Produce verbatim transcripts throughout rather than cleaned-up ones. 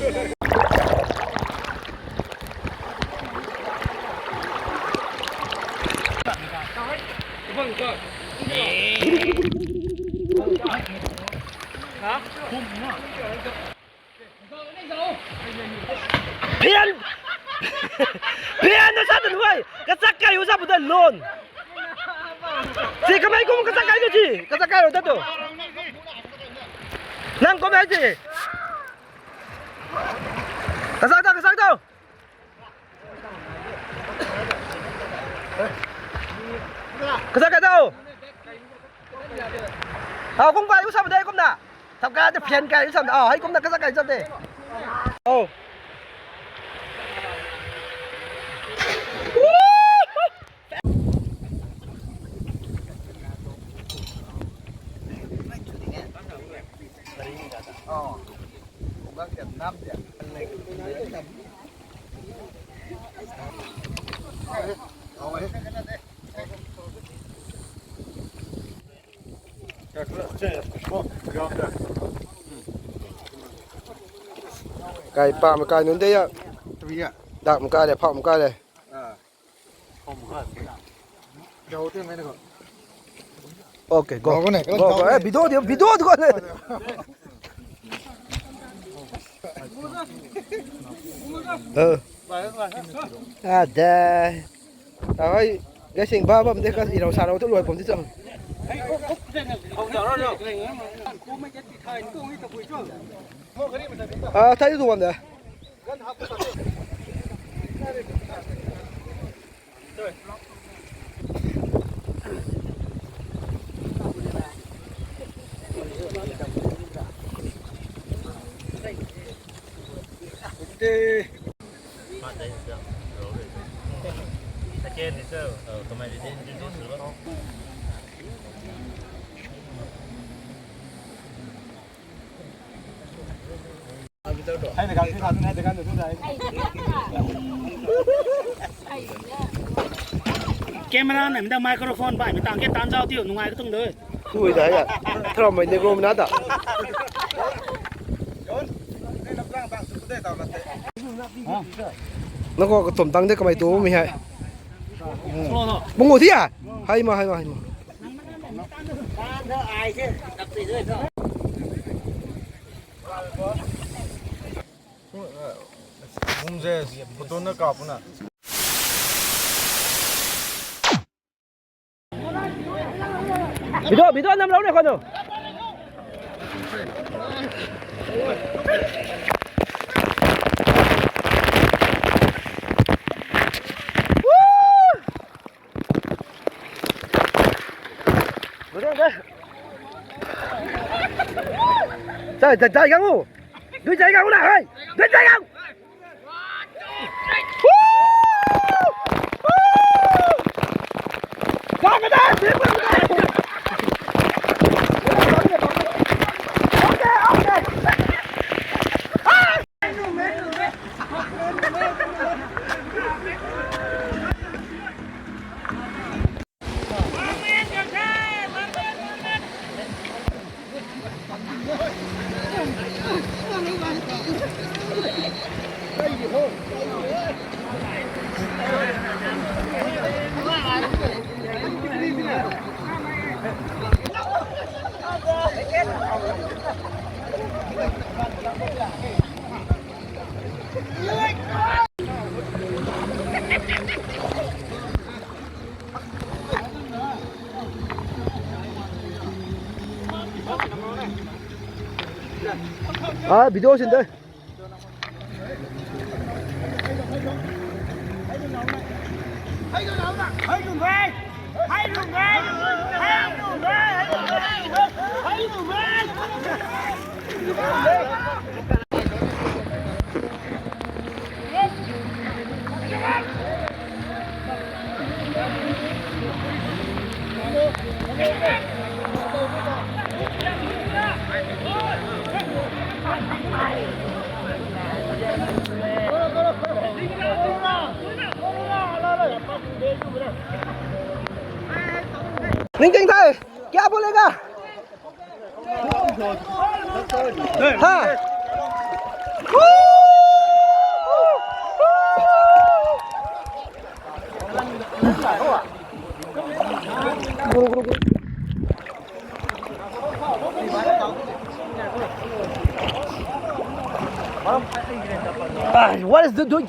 Pian! Pian na sa tan huai! Kachak kai u sa bu dan lon! Si kamei kum kachak kai na si! Kachak kai u ta tu! Nang kum hai si! Kachak ta, kachak ta! Kachak kai ta! Hau kum kai u sa bu dei kum na! Thap kai ta pian kai u sa na! Hei kum na kachak kai sa de! Oh! Kai pam kai nunc de ya. Dak mkai le, phau mkai le. Okay, go. Go, go, go. Eh, video di, video di ko ne. Eh. Ah, dai. Ai, gasing ba bam de ka irau sa rau tu luai pom di chang. Ah, thai tu bam de. Camera nei mda microphone bai mi tang ke tan zau tiu nungai ka tung de. Tui da ya. Thra mai ne grom na da. Na ko ka tom tang de kamei tu mi hai. Bungu thia. Hai ma, hai ma, hai ma. Bumze, photo na kap na. Video, video nam lou ne khou nu. Zai, zai, zai gang u. Dui zai gang u na, hei. Dui zai gang. Ah, video sin de. Ning ting thei, kya bolega? Ha? Woo! Ah, what is the doing?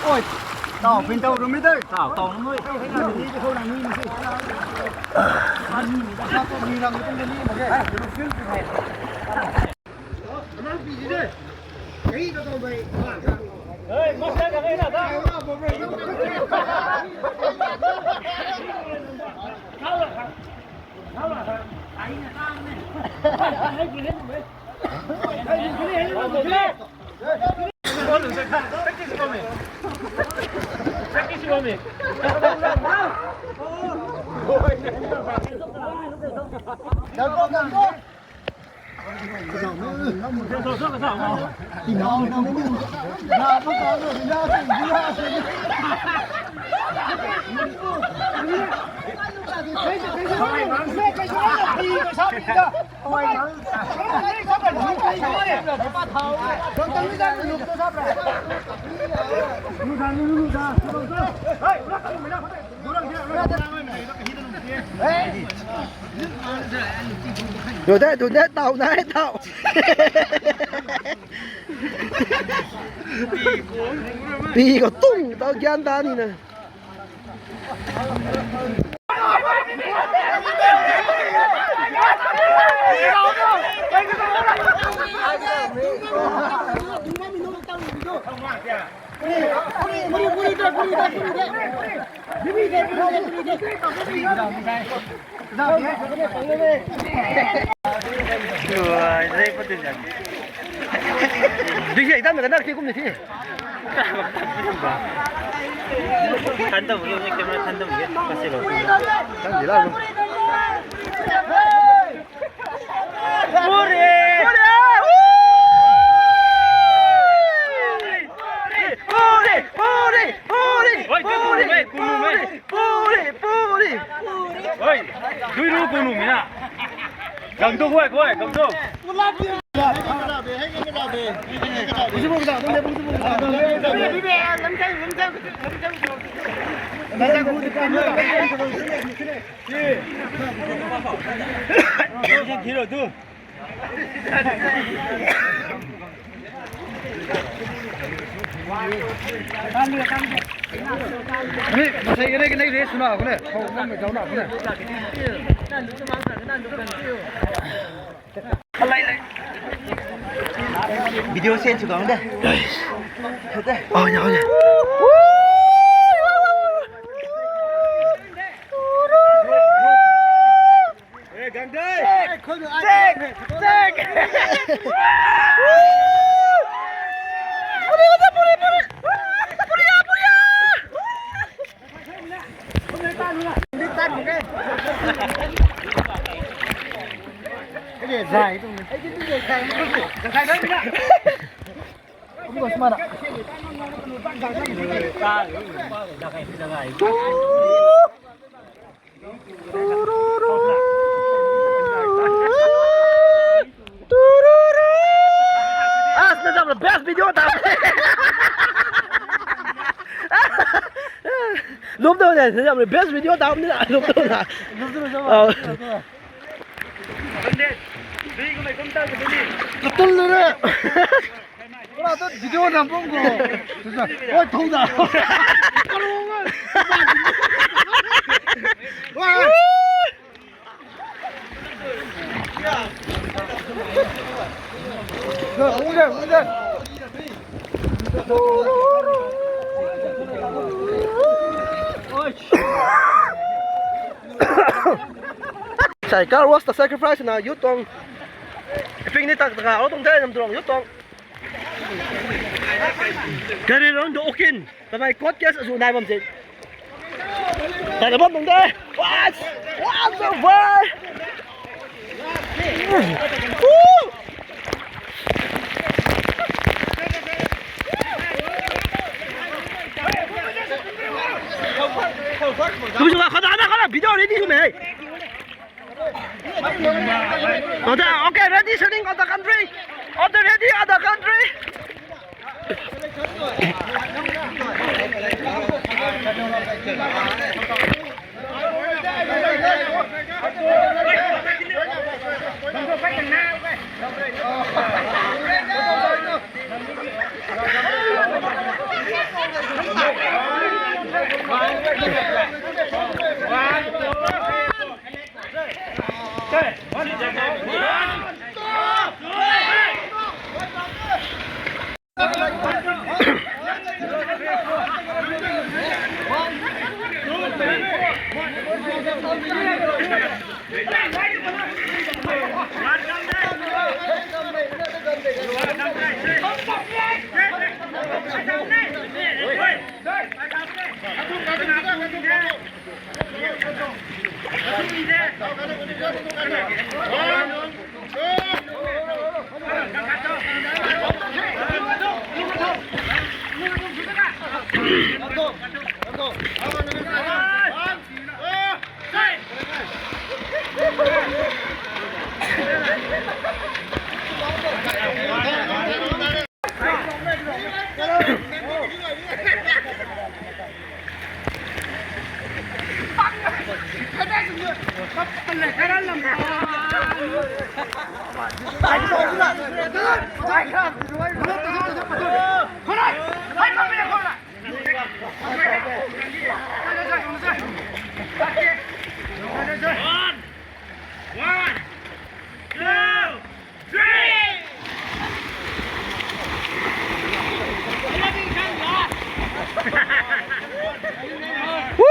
Oi, tau pin tau rumi dai. Tau, tau nung oi. Ni ko na ni ni. Ni ni da sa ko ni ram ni ni ma ke. Dun de, dun de, tau nai, tau. Pi khou tung, tau gyan ta ni na. Dui si, dam na nak ti kum ni si. Than dam ni, camera than dam ni. Kasi lo. Than di la. Puri, puri, puri, puri, puri, puri, puri. Oi, dui ru kunu mina. Gang tu koi, koi, gang tu. Hero tu. Ni, masai kene kene re suna kone. Hou, nam me jauna kone. Video send chu kang de. Hete. Oh, ya, ya. Ah, na jam best video ta. Lum do ne, na jam best video ta ni na, lum do na. Lum do na. Oh. Katul le. Ora tu video nam bung ko. Oi, thong da. Oi. Sai car wash ta sacrifice na youth tuang. Ping ni tak tak ka, o tuang the, nam tuang, yo tuang. Gari run do okin. Tamei court case azu nai bam se. Tat bam tuang de. What? What the fuck? Woo! Tabui sw ka, khou da na, khou da, video ready sw mei. Okay, ready, setting of the country. Of the ready of the country. One, one, two, three. Woo!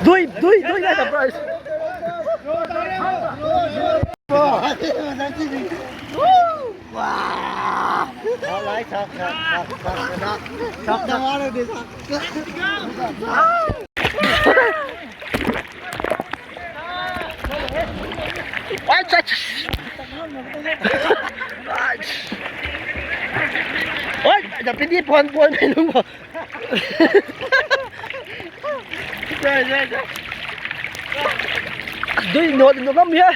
Dui, dui, dui, nai ta prize. Oi, chach. Oi, ja pidi pon pon mei lung bo. Dui no, dui no ngam ya.